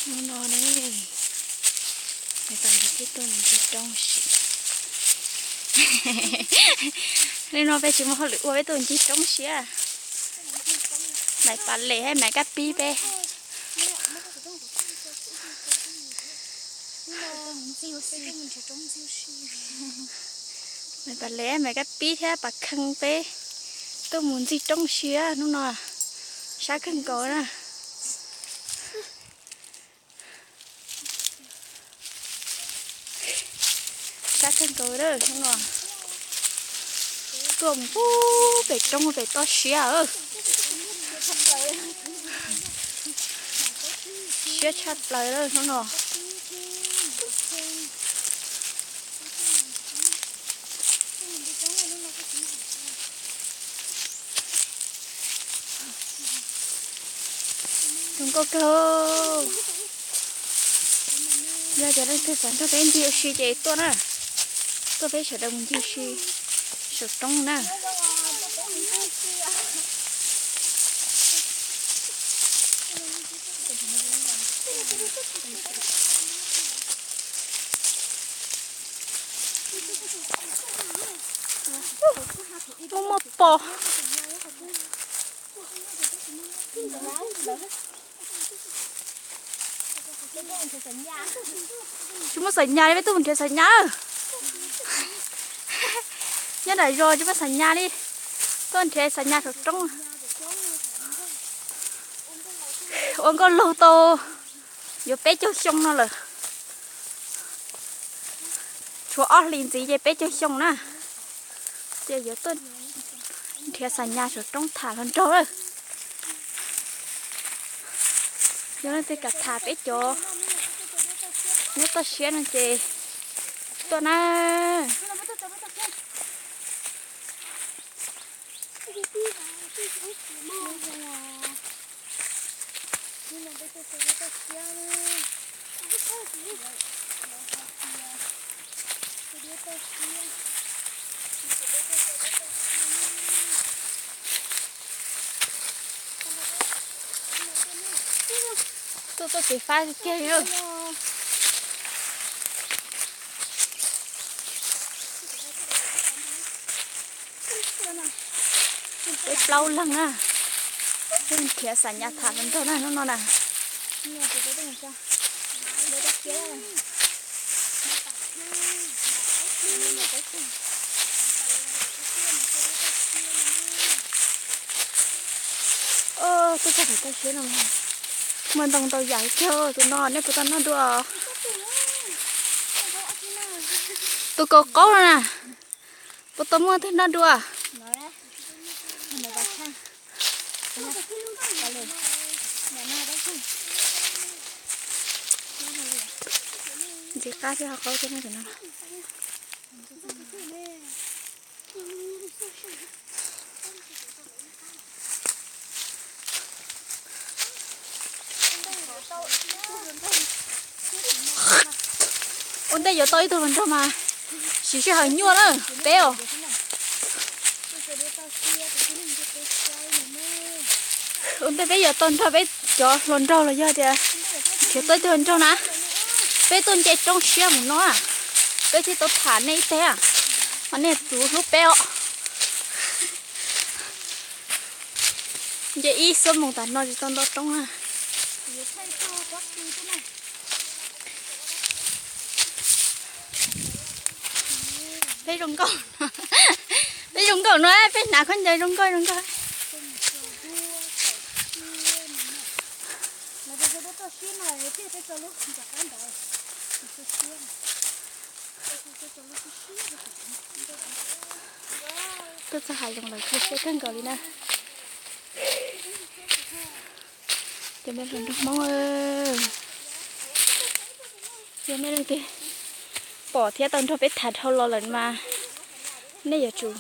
Hnub no ne, Maiv Pas Lis peb tuaj mus ncig roob siav. Hnub no peb tsis muaj hauj lwm ua, peb tuaj mus ncig roob siav. Maiv Pas Lis thiab Maiv Kab Pib peb. Maiv Pas Lis, Maiv Kab Pib thiab Pas Kheej peb tuaj mus ncig roob siav hnub no. Sab kawg nkaus na. Sab kawg nkaus lawm hnub no. Tuaj mus pem roob pem toj siab. Siab tshaj plaws lawm hnub no. Zoo nkauj kawg. Yog tias leej twg xav nrog peb ncig ua si ces tuaj na. Tuaj peb sawv daws mus ncig ua si saum roob na. Muaj muaj pos. Tsis muaj xam nyas li, peb tuaj mus nrhiav xam nyas. Nyob nram zos tsis muaj xam nyas li, tuaj nrhiav xam nyas saum roob. Ua nkauj laug tau yuav peb caug xyoo no lawm. Tshuav ob hlis ntxiv ces peb caug xyoo na. Ces yuav tuaj nrhiav xam nyas saum roob tham hluas nraug lawm. Yog leej twg kam tham peb cov nyob toj siab no ces tuaj na. Tuaj txoj kev fab kiag li. Peb plaub leeg na, peb nrhiav xam nyas tham hluas nraug na hnub no na. Tuaj txog pem toj siab no, muaj ntoo ntau yam kiag, tus no nej puas tau noj dua? Tus kaus qaub no na, puas tau muaj twg noj dua? Ntxiv qab thiab ho qaub thiab no. Ua ntej yuav tau ib tug hluas nraug mas siv sij hawm nyuaj na peb os. Ua ntej peb yuav tau nrog peb cov hluas nraug los yog tias nrhiav tau ib tug hluas nraug na, peb tuaj nce roob siab mus no, peb thiaj tau tham nej ib teg, mas nej tus hlub peb os. Nce ib xuab moos tas no tsis tau nto roob na. Peb zoo nkauj, peb zoo nkauj no, peb hnav khaub ncaws zoo nkauj zoo nkauj. Tuaj txog hav zoov lawm kho siab kawg nkaus li na. Cov me hluas nraug Hmoob, yog nej leej twg pom thiab tau nrog peb tham dhau los lawm mas nej yuav tsum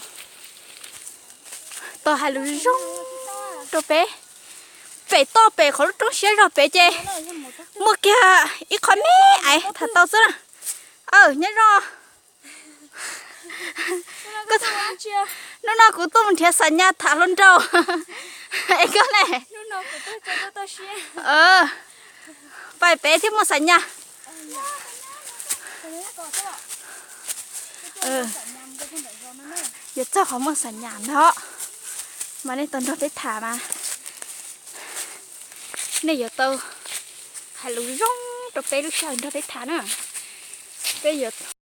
tau hais lus zoo rau peb. Pem toj pem qhov lub roob siab zog pem ces muaj kiag ib qho me aiv tham tau xwb na. Aw, nyob zoo. Hnub no kuv tuaj mus nrhiav xam nyas tham hluas nraug. Es koj ne? Peb thiaj muaj xam nyas. Yuav txog qhov muaj xam nyas ntag mas nej tau nrog peb tham mas nej yuav tau hais lus zoo rau peb lub sij hawm nrog peb tham na. Peb yuav